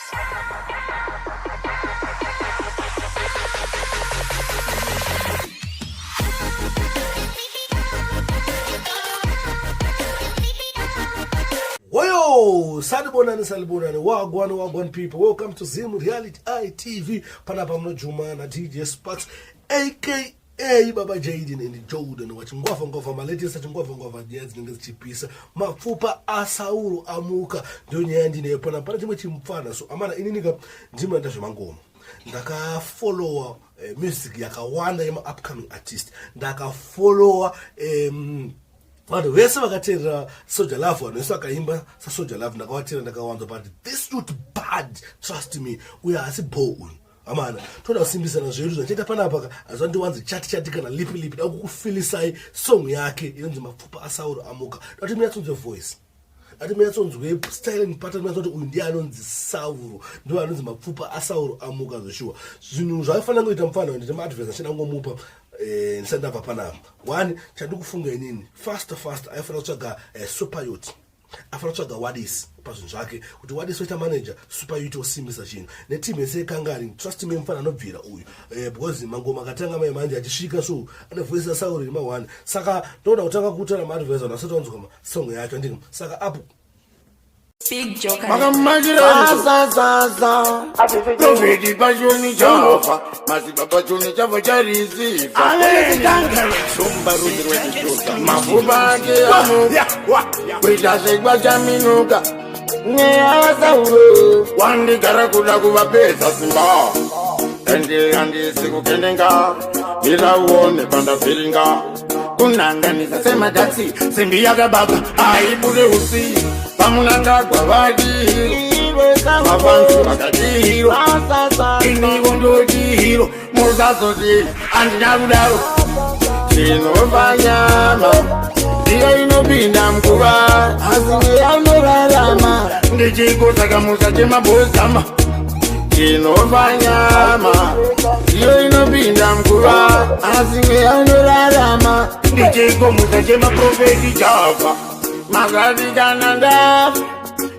Woyo, salibonani salibonani, wagwan wagwan people, welcome to Zim Reality ITV. Panapa munojuma na DJ Sparks aka Baba Jaden and Jordan wachingwavha ngwavha malatest achingwavha ngwavha nyaya dzinenge dzichipisa mapfupa aSauro amuka ndiyo nyaya yandinayo panapa. Pane chimwe chimupfana so amana ininika ndinoenda zvemangoma ndakafollowa music yakawanda yema-upcoming artist ndakafollowa vanhu vese vakateerera Soul Jah Love, vanhu vese vakaimba saSoul Jah Love ndakavateerera ndakawanza, but this youth bad, trust me, uyo haasi bo uyu amana. Toda kusimbisana zvedu zvachaita panapa hazvandiwanzi chati chati kana lipi lipi. Da kukufilisai song yake inonzi Mapfupa aSauro Amuka. Da kuti munyatsonzwe voice, ati munyatsonzwe styling pattern, munyatsoti uyu ndiye anonzi Sauro, ndo anonzi Mapfupa aSauro Amuka. Zveshuwa zvinhu zvaifanira kuita mufana ndite maadvice achida ngomupa ndisati ndabva panapa. One chandikufunga inini, fast fast aifanira kutsvaga Super Youth, afanira kutsvaga Wadisi pazvinhu zvake, kuti Wadisi oita manager, Super Youth osimbisa chinhu neteam yese yekangari. Trust me, mufana anobvira uyu because mangoma akatanga mai manje achisvika so ane voice yaSauro iri ma1. Saka ndoda kutanga kutaura maadvice vanhu vasati vanzwa song yacho andika. Saka apo Big Joker. Makamakirazazaza Prophet pachoni chafa madzibaba choni chavo charisifa shumba rudzi rwechijuda mafupa ake amuka kuita zvegwa chaminuka mweya waSauro wandigara kuda kuvapedza simba ende handisi kukendenga mirauone pandavhiringa kunanganisa semadatsi simbi yakababa aibude usi pamunangagwa vadihiro vavanhu vakadihiro inivo ndodihiro musazoti handina kudaro. Tinova nyama ndiyo inopinda mkuva asi mweya ndichikosaka musachemabhozama. Tinova nyama ndiyo inopinda mkuva asi mweya unorarama ndichikomusa chemaprophet Java makadikana ndafa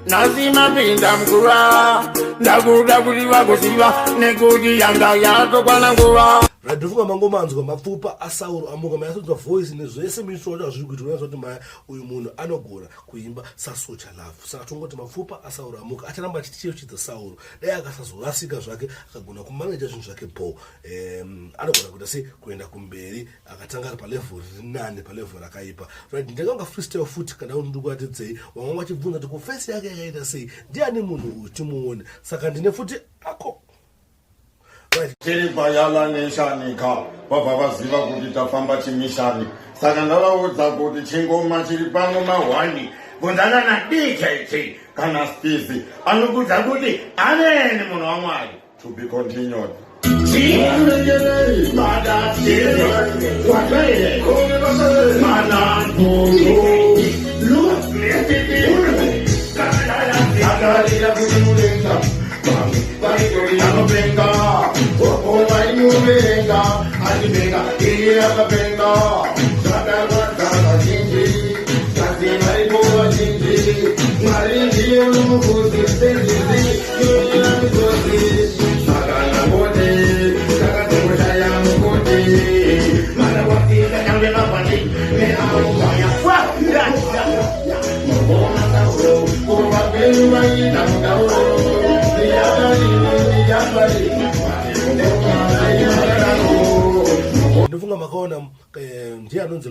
nhasi mapinda mkuva ndakuda kuti vagoziva nekuti yanga yatokwana nguva. Right, ndofunga mangomanzwa Mapfupa aSauro Amuka, mayatsonzwa voice nezvese misoro zvazviri kuita. Unoziva kuti maya uyu munhu anogona kuimba saSoul Jah Love. Saka tongoti Mapfupa aSauro Amuka acharamba achiticheuchidza Sauro. Dai akasazorasika zvake akagona kumaneja zvinhu zvake bo anogona kuita sei kuenda kumberi akatanga ari palevel riri nani, palevel rakaipa. Right, ndakanga freestyle futi kana ndikuatidzei wanga vachibvunza kuti kuface yake yakaita sei, ndiani munhu uyu, timuone. Saka ndine futi ako. Right. Tiri payala neshanika vabva vaziva kuti tafamba chimishani saka ndavaudza kuti chingoma chiri pano mahwani bvunzana naDJT kana Spizi anokudza kuti ameni munhu waMwari. To be continued. Akarira kuti mudenga anopenga vaimuvenga achipenga iye akapenga zvakarwadza vazhinji kasi varipo vazhinji. Mwari ndiye mukudzi senzizi inoyera misodzi saka nangoti takadzongoshaya mukoti mana wafika nyangwe mavhandi neaugaya mugona sauro kuva kwedu vaita mutauro ndiyabari Ndofunga makaona ndiye anonzi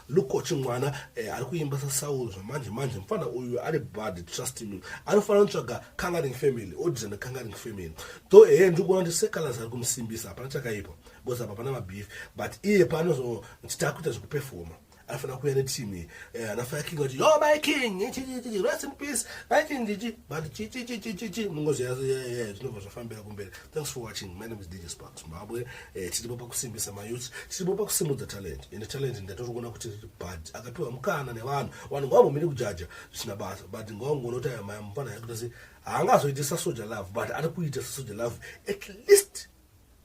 Luko Chimwana ari kuimba saSauro zvamanje manje. Mufana uyu ari bad, trust me. Anofanira kutsvaga Kangaring Family, odhiza neKangaring Family. Though ehe ndiri kuona kuti Sekalas ari kumusimbisa, hapana chakaipa because apa pana mabeef, but iye paanozochita kuita zvekupefoma anofanira kuuya neteam ana Fire King kuti, "Yo my king, chichi, rest in peace my king," chichi but chichi chichi chichi mungoziya zvinobva zvafambira kumberi. Thanks for watching. My name is DJ Sparks Zimbabwe. Tiripo pakusimbisa mayouth, tiripo pakusimudza talent, ende talent ndatori kuona kuti riri bad. Akapiwa mukana nevanhu, vanhu ngavambomiri kujaja zvisina basa, but ngavangoona kuti aya maya mufana yakuita sei haangazoiti saSoul Jah Love, but ari kuita saSoul Jah Love. At least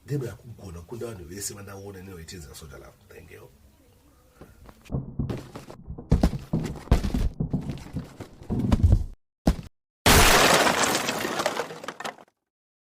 ndemo yakugona kukunda vanhu vese vandaona nevaitedzera Soul Jah Love. Thank you.